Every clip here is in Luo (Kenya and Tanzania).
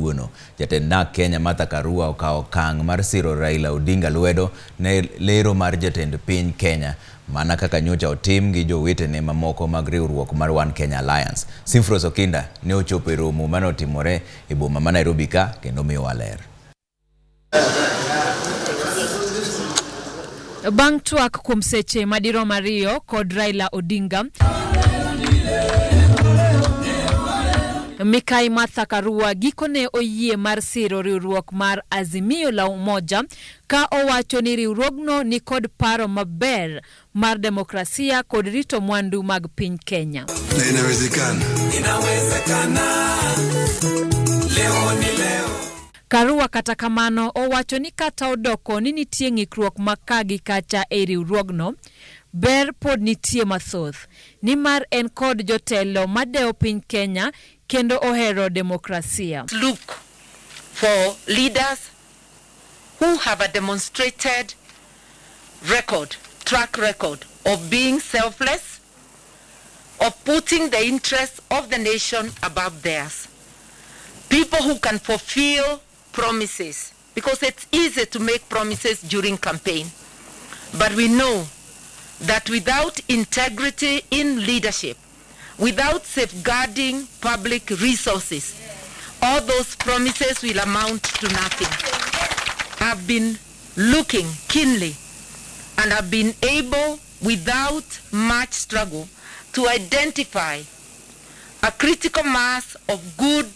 kawuono. Jatend Narc Kenya Martha Karua okawo okang' mar siro Raila Odinga lwedo ne lero mar jatend piny Kenya mana kaka nyocha otim gi jowetene mamoko mag riwruok mar One Kenya Alliance. Simfros Okinda ne ochopo e romo mane otimore e boma ma Nairobi ka kendo miyowa ler. Bang' twak kuom seche madirom ariyo kod Raila Odinga, Mikai Martha Karua gikone oyie mar siro riwruok mar Azimio la Umoja ka owacho ni riwruogno ni kod paro maber mar demokrasia kod rito mwandu mag piny Kenya. Na inawezekana. Inawezekana. Leo ni leo. Karua kata kamano owacho ni kata odoko ni nitie ng'ikruok ma ka gi kacha e riwruogno, ber pod nitie mathoth, nimar en kod jotelo madewo piny Kenya kendo ohero demokrasia. Look for leaders who have a demonstrated record, track record of being selfless, of putting the interests of the nation above theirs. People who can fulfill promises, because it's easy to make promises during campaign. But we know that without integrity in leadership, without safeguarding public resources, all those promises will amount to nothing. I've been looking keenly and have been able, without much struggle, to identify a critical mass of good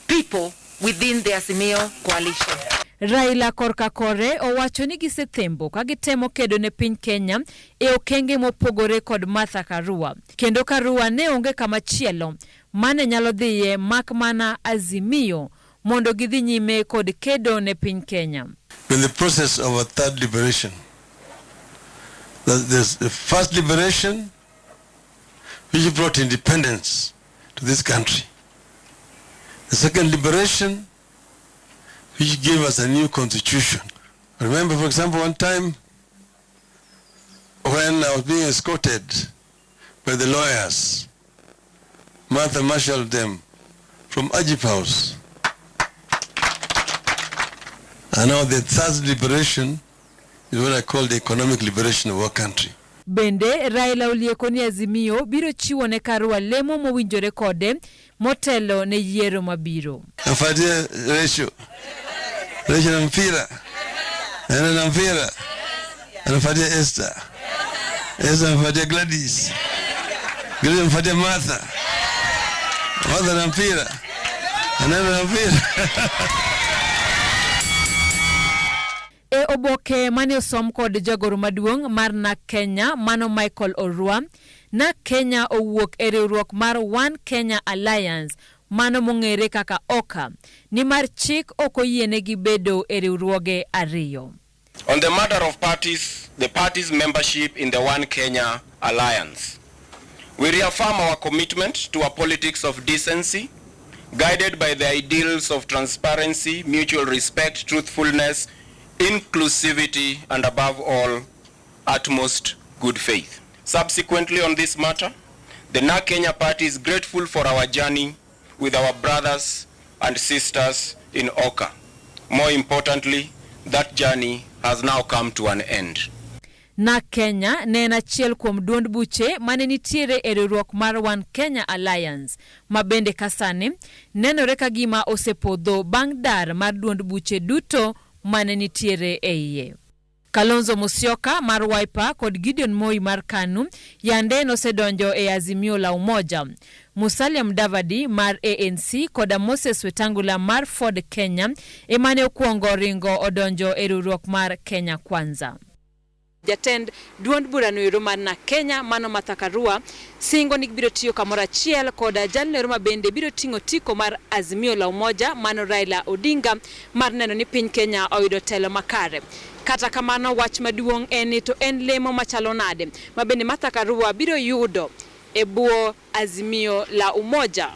people within the Azimio coalition. Raila korka kore owacho ni gisethembo ka gitemo kedo ne piny Kenya e okenge mopogore kod Martha Karua. Kendo Karua ne onge kama chielo mane nyalo dhiye mak mana Azimio mondo gidhi nyime kod kedo ne piny Kenya. In the process of a third liberation, there's the first liberation which brought independence to this country. The second liberation which gave us a new constitution. I remember, for example, one time when I was being escorted by the lawyers, Martha marshaled them from Agip House. And now the third liberation is what I call the economic liberation of our country. Bende Raila olieko ni Azimio biro chiwo ne Karua lemo mowinjore kode motelo ne yiero mabiro. Afuatie Rachel. Rachel na mpira. Anaenda na mpira. Anafuatia Esther. Esther anafuatia Gladys. Gladys anafuatia Martha. Martha na mpira. Anaenda na mpira. E oboke mane osom kod jagoro maduong' mar Narc Kenya mano Michael Orwa, Narc Kenya owuok e riwruok mar One Kenya Alliance mano mong'ere kaka OKA nimar chik ok oyienegi bedo e riwruoge ariyo. On the matter of parties, the party's membership in the One Kenya Alliance, we reaffirm our commitment to a politics of decency, guided by the ideals of transparency, mutual respect, truthfulness, inclusivity, and above all, utmost good faith. Subsequently on this matter, the Narc Kenya Party is grateful for our journey with our brothers and sisters in OKA. More importantly, that journey has now come to an end. Narc Kenya ne en achiel kuom duond buche mane nitiere e riwruok mar One Kenya Alliance ma bende ka sani nenore ka gima osepodho bang' dar mar duond buche duto mane nitiere e iye. Kalonzo Musyoka mar Wiper kod Gideon Moi mar KANU yande nosedonjo e Azimio la Umoja. Musalia Mudavadi mar ANC koda Moses Wetangula mar Ford Kenya emane okwongo ringo odonjo e riwruok mar Kenya Kwanza. Jatend duond burano ero mar Narc Kenya mano Martha Karua singo ni gibiro tiyo kamoro achiel koda jalno ero ma bende biro ting'o otiko mar Azimio la Umoja mano Raila Odinga mar neno ni piny Kenya oyudo telo makare. Kata kamano wach maduong' en ni to en lemo machalo nade ma bende Martha Karua biro yudo e bwo Azimio la Umoja.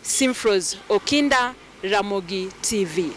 Simfros Okinda, Ramogi TV.